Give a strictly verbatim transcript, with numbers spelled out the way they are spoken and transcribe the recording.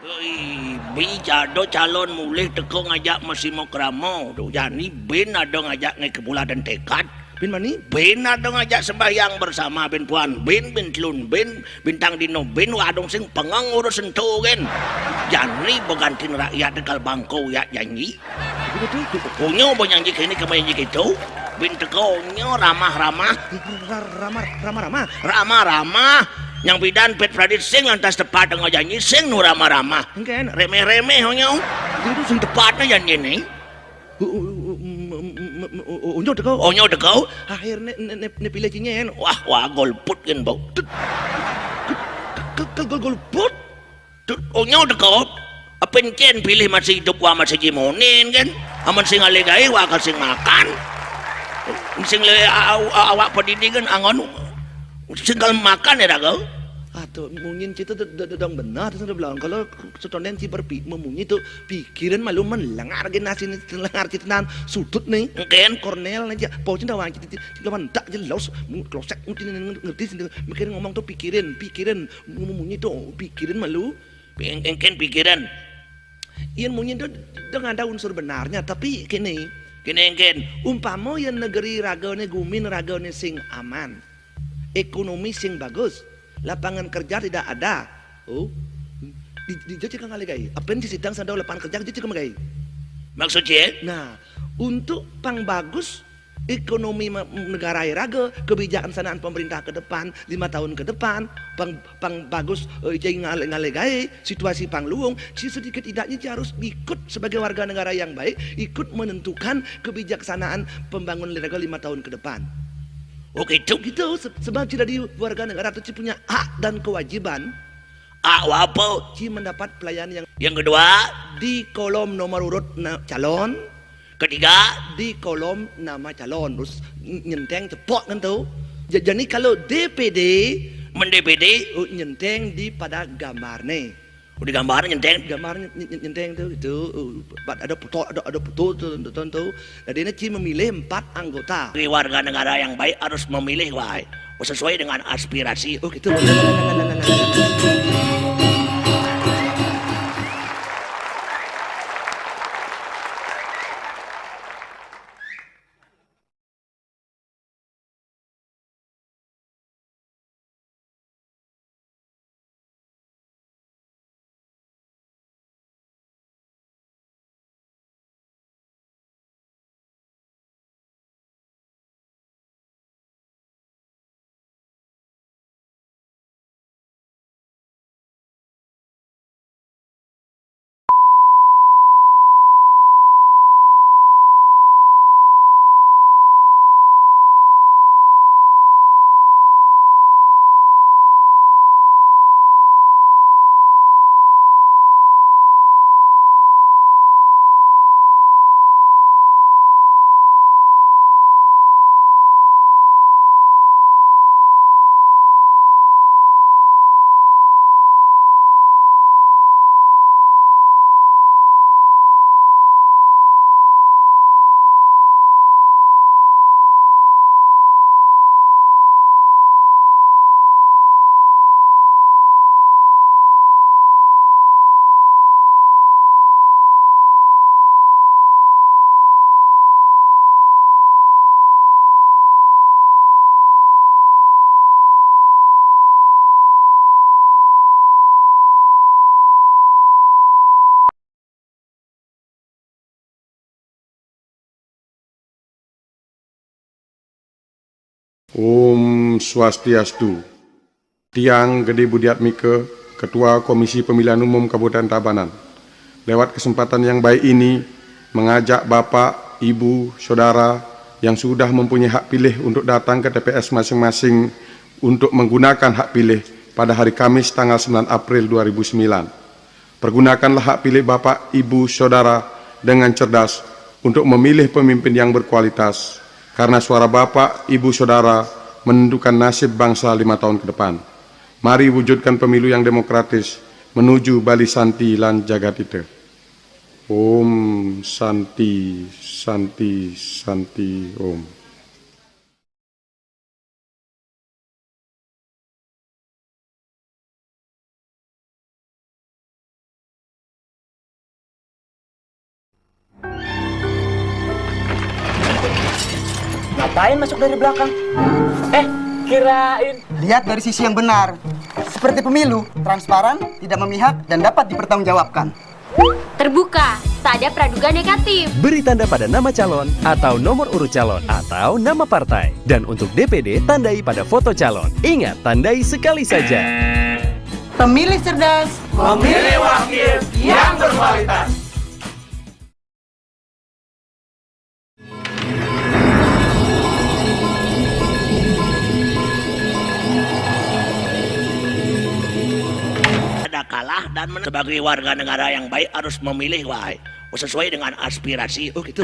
Oi, bi ada calon mulih teka ngajak masima krama. Tu jani bin ada ngajak ngai kebulatan tekad. Bin mani? Bin ada ngajak sembahyang bersama bin puan, bin, bin telun, bin bintang dino, bin wadung sing pengang urus ento, kan. Jani begantin rakyat tegal bangko yak janji. Begitu. Onyo banyanji kini kama janji kitu. Bin teka onyo ramah-ramah. Ra-, ramah, ramah-ramah. Ramah-ramah. Nyang bidan pet pradit sing lantas tepat dengan janji sing nu ramah-ramah. Engken. Remeh-remeh onyo. Begitu sing tepatnya janji ni. U-, u-, u-, m-, m-, m-, m-, u-, u-, onyo teka. Onyo teka. Akhir ne, ne, ne, ne pilih cinyen. Wah, wah, golput kan bau. Tut. Ke, ke, ke, ke golput. Tut, onyo teka. Apa encen pilih masih hidup wa masih jimonin kan. Aman sing alih gawe wa kal sing makan. Sing le a-, a-, awak pedidi kan angon sing kal makan ya raga. Aduh, munyin cita de-, de-, dedang benar tu sudah bilang. Kalau setonen ci berpi-, memunyi tu pikiran malu menlengar gen nasi ni, lengar cita nan sudut ni. Engken. Kornel ni ja. Pau cinta wan cita, cita, cita lawan tak jelas. Mu-, kloset, mu-, cita ni ngerti sini. Mikirin ngomong tu pikirin, pikirin. Mu-, memunyi tu pikirin malu. Eng-, engken pikiran. Yen munyin tu dong ada unsur benarnya, tapi kene. Kene engken. Umpama yen negeri ragane, gumin ragane sing aman, ekonomi sing bagus, lapangan kerja tidak ada. Oh, di, di, di, cekang kali gai. Apa yang disidang sandau lapangan kerja, cekang gai. Maksud cie? Nah, untuk pang bagus ekonomi ma-, negara iraga, kebijaksanaan pemerintah ke depan, lima tahun ke depan, pang, pang bagus, eh, ijai ngale-, ngale gae, situasi pang luung, ci sedikit idaknya ci harus ikut sebagai warga negara yang baik, ikut menentukan kebijaksanaan pembangunan iraga lima tahun ke depan. Oke, cuk. Gitu, se-, sebab ci dadi warga negara tu ci punya hak dan kewajiban. Hak apa? Ci mendapat pelayanan yang. Yang kedua? Di kolom nomor urut na-, calon. Ketiga, di kolom nama calon, terus n-, nyenteng cepok kan tu. Ja-, jadi kalau D P D, men D P D, oh, nyenteng di pada gambar ni. Oh, di gambar nyenteng? Gambar ny-, ny-, nyenteng tu, gitu. Oh, pat-, ada foto, ada, ada foto tu, tu, tu, tu. Jadi ini ci memilih empat anggota. Jadi warga negara yang baik harus memilih, wahai. Oh, sesuai dengan aspirasi. Oh, gitu. Om Swastiastu. Tiang Gede Budiatmika, Ketua Komisi Pemilihan Umum Kabupaten Tabanan. Lewat kesempatan yang baik ini, mengajak Bapak, Ibu, Saudara yang sudah mempunyai hak pilih untuk datang ke T P S masing-masing untuk menggunakan hak pilih pada hari Kamis tanggal sembilan April dua ribu sembilan. Pergunakanlah hak pilih Bapak, Ibu, Saudara dengan cerdas untuk memilih pemimpin yang berkualitas, karena suara Bapak, Ibu, Saudara menentukan nasib bangsa lima tahun ke depan. Mari wujudkan pemilu yang demokratis menuju Bali Santi lan Jagatita. Om Santi, Santi, Santi, Om. Kirain masuk dari belakang. Eh, kirain. Lihat dari sisi yang benar. Seperti pemilu, transparan, tidak memihak, dan dapat dipertanggungjawabkan. Terbuka, tak ada praduga negatif. Beri tanda pada nama calon atau nomor urut calon atau nama partai. Dan untuk D P D, tandai pada foto calon. Ingat, tandai sekali saja. Pemilih cerdas, memilih wakil yang berkualitas. Ada kalah dan menang. Sebagai warga negara yang baik harus memilih, wahai, sesuai dengan aspirasi. Oh gitu.